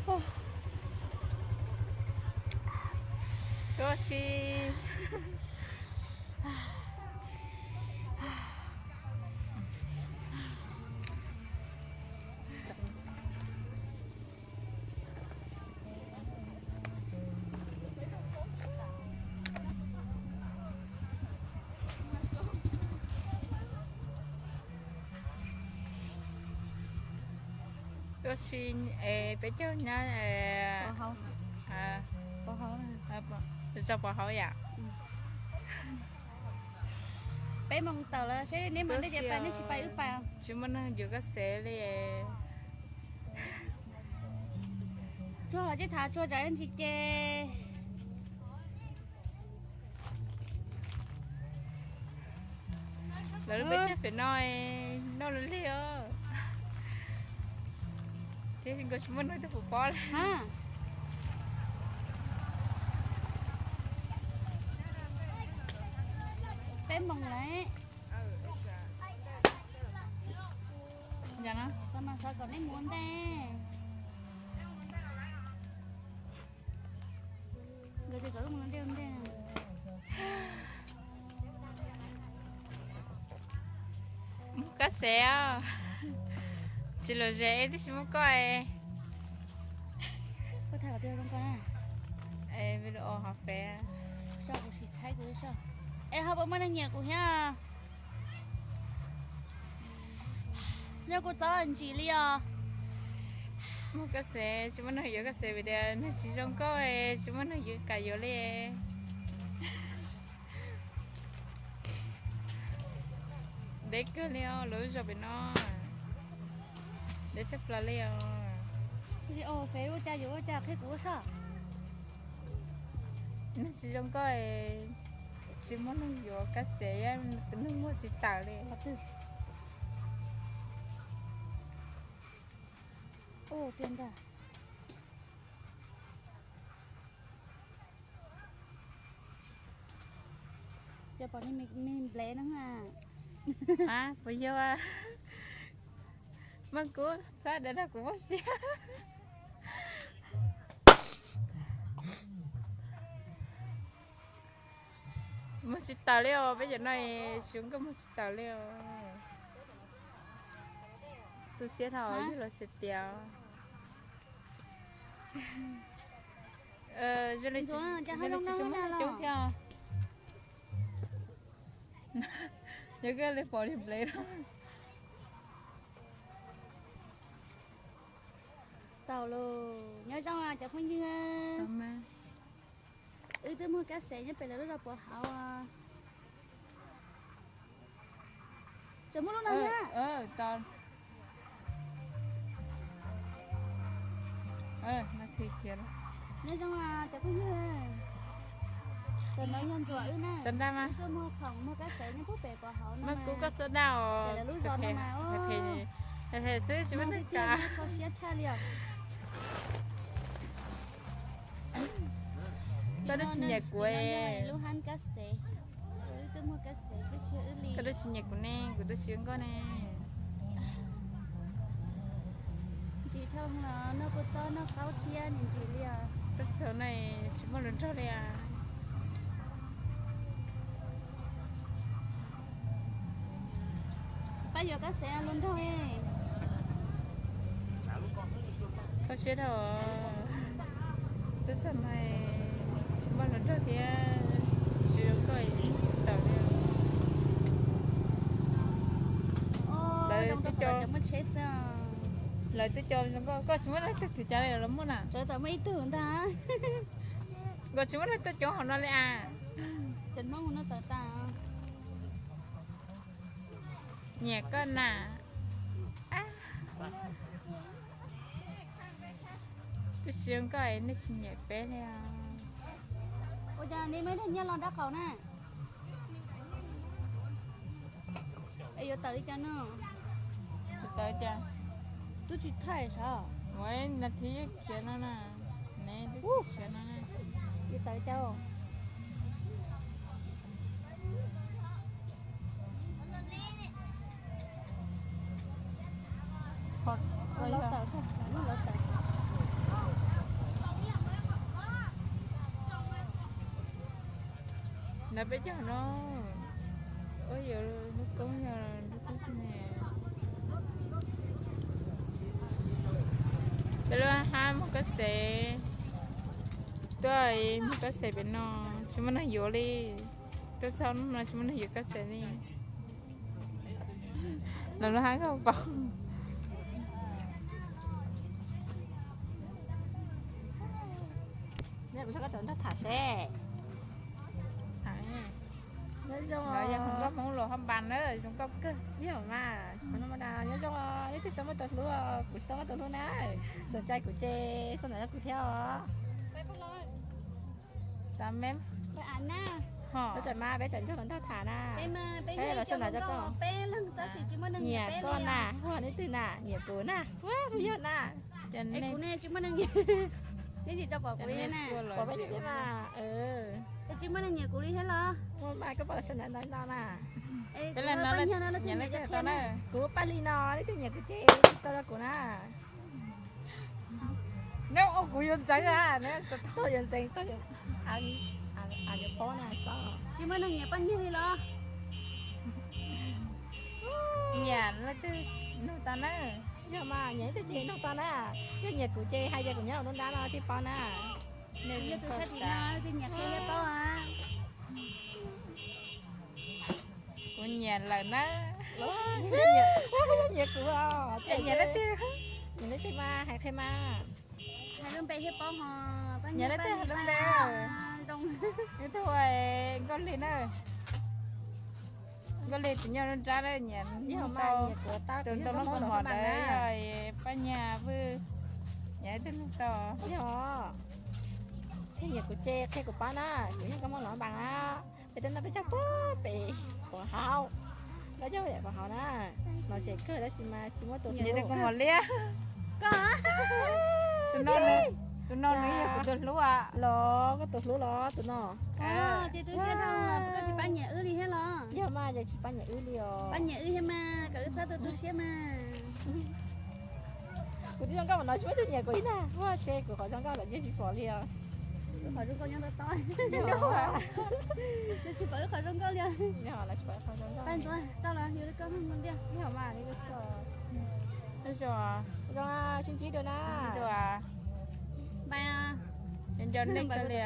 Ua si. Ua si, es peb caug nyab, tso pov hauv yom. Peb moos tawm lawm, seb neb mas nej ces pais, nej tsis pais wb pais. Tsis muaj neeg yuav koj xev li. Tsuag los tsis tham, tsuag tsam ntsis ces. Lawv lub peb caug pem no noj lawm li os. Thiab nkawd tsis muaj neeg twg puas pom li. Peb moos lawm. Xav mas xav kom nej mus ua ntej. Nkawd tias kom wb mus ua ntej ua ntej. Muaj koj xev os. Tsis lom zem twb tsis muaj koj. Koj thaij kom tiag zoo koj na. Video hov feb. Soj kuv sis thaib kuv soj. Es ho puas muaj neeg nyiam kuv thiab? Yog kuv txob ntsim li os. Muaj koj xev tsis muaj neeg yuav koj xev vim tias neeg tsis zoo nkauj, tsis muaj neeg yuav kam yuav li. Ntev kawg li os, lub zos pem no ntev tshaj plaws li os. Ua cas yuav ua cas qhia kuv soj. Neeg tsis zoo nkauj, tsis muaj neeg yuav koj xev, tus neeg muag tsis tawm li. Tiag ntag. Cov pom ni me nplev no. Puas yog? Mas kuv txhob dag dag kuv muaj siab. Muag tsis tawm li os, peb cov no tsis zoo nkauj muag tsis tawm li os. Tu siab dhau yog los xav tias zoo li tsis zoo nkauj coob thiab. Yog koj li pom li nplev no. Tau lawm, nyob zoo cov phooj ywg. Wb twb muag kab xev nyob pem lawv lub zos puag hauv. Tseem muaj lub no thiab. Nyob zoo cov phooj ywg. Cov ntawd yog ntxuam wb na. Wb tuaj muag khoom muag kab xev nyob pub pem puag hauv no. Muab kuv koj xub daj os. Pem lawv lub zos no mas, phem xwb tsis muaj neeg kam. Kho siab tshaj li os. Koj twb tsis nyiam kuv. Lub hab kab xev. Wb twb muag kab xev twb tsis yog wb li. Koj twb tsis nyiam kuv ne, kuv twb tsis zoo nkauj ne. Ntsis dhau los noj kua txob noj qaub thiab nim ntsis li os. Tub txhaum no tsis muaj hluas nraug li as. Pab yuav kab xev hluas nraug. Kho siab dhau. Tub txhaum no tsis muaj hluas nraug thiab, tsis zoo nkauj tsis tawm li. Lawv twb cov, lawv twb cov zoo nkauj, koj tsis muaj leej twg thwm cas li los muaj na. Tawm muaj ib tug ntag. Koj tsis muaj leej twg coob hauv no li as. Cov Hmoob no tawm tas. Nyiam koj na. Twb tsis zoo nkauj nej tsis nyiam peb li. Ua cas nej muab ib tug nyiaj los nraub qaum na? Es yuav tawm li cas no? Tawm cas? Twb tsis thaij sav. Ua nas this khiav no na. Neb twb khiav no na. Yuav tawm cas? Lawv tawm, lawv tawm. Ntawd peb cov no, ua yuav lub koob yog lub koob ne. Peb lub hab muag koj xev, tuaj muag koj xev pem no, tsis muaj neeg yuav li. Tuaj txog no tsis muaj neeg yuav koj xev li. Los lub hab koj pom. Neb kuv coj koj rau nrog tham seb. Nyob zoo, yog hluas nkauj Hmoob los hab npas na, zoo nkauj kawg. Yog mas, qhov no mas nyob zoo, neb twb tsis tau muaj tus hlub, kuv tsis tau muaj tus hlub na. Sawv cai kuv ces sau ntawv rau kuv thiab os. Peb tsam mas peb tsam nrog los nrog tham na. Peb los sau ntawv rau koj. Nyiam koj na, hu ua leej twg na, nyiam kuv na, hu yog na. Pom peb thiab mas. Tsis muaj neeg nyiam kuv li thiab los? Muaj mas, koj pom los sau ntawv ntau ntau na. Kuv Paj Lis no, leej twg nyiam kuv ces tau rau kuv na. Neb ua kuv yuav ntxeev a, neb tau yuav ntxeev, tau yuav, yuav paub na. Tsis muaj neeg nyiam Paj Nyiag li los? Nyiam leej twg nug tau na. Yog mas, nyiam leej twg ces nug tau na. Yog nyiam kuv ces hais tias kuv nyob lub nruab nrab no thiaj paub na. Yog tus sab tim no leej twg nyiam qhia thiaj paub a. Kuv nyiam lawm na. Yog nyiam kuv os, nyiam leej twg, nyiam leej twg mas hais qhia mas. Hais lub npe thiaj paub ho. Nyiam leej twg hais lub npe. Zoo. Ib tug ua Nkauj Lig na. Nkauj Lig tus nyob lub nruab nrab na, nyiam, yog mas nyiam kuv tau tus ntoo loj npaum no na, yog Paj Nyiag Vwj, nyiam leej twg nug tau. Yog, yog nyiam kuv ces qhia kuv paub na, kuv yog nkauj Hmoob los npas na. Peb twb noj peb caug puag pem Pov Hauv, noj caug pem Pov Hauv na. Lom zem kawg tab sis mas tsis muaj tus hlub. Kuv mos liab. Tus no nws yog kuv tus hlub a. Los koj tus hlub los tus no? Ces tu siab dhau los koj tsis pab nyiam wb li thiab los? Yog mas, yeej tsis pab nyiam wb li os. Pab nyiam wb thiab mas, kom wb txhob tu tu siab mas. Kuv twb zoo nkauj mas no tsis muaj tus nyiam kuv ib na. Ua ces kuv qhov zoo nkauj lawm yeej tsis pom li os. Kuv qhov zoo nkauj nyob tau tau. Lawv tsis pom wb qhov zoo nkauj li os. Pab ntxuav tau los yus li koj hnub ntiag. Zoo, sib ntsib dua na. Nco nco nej kawg li.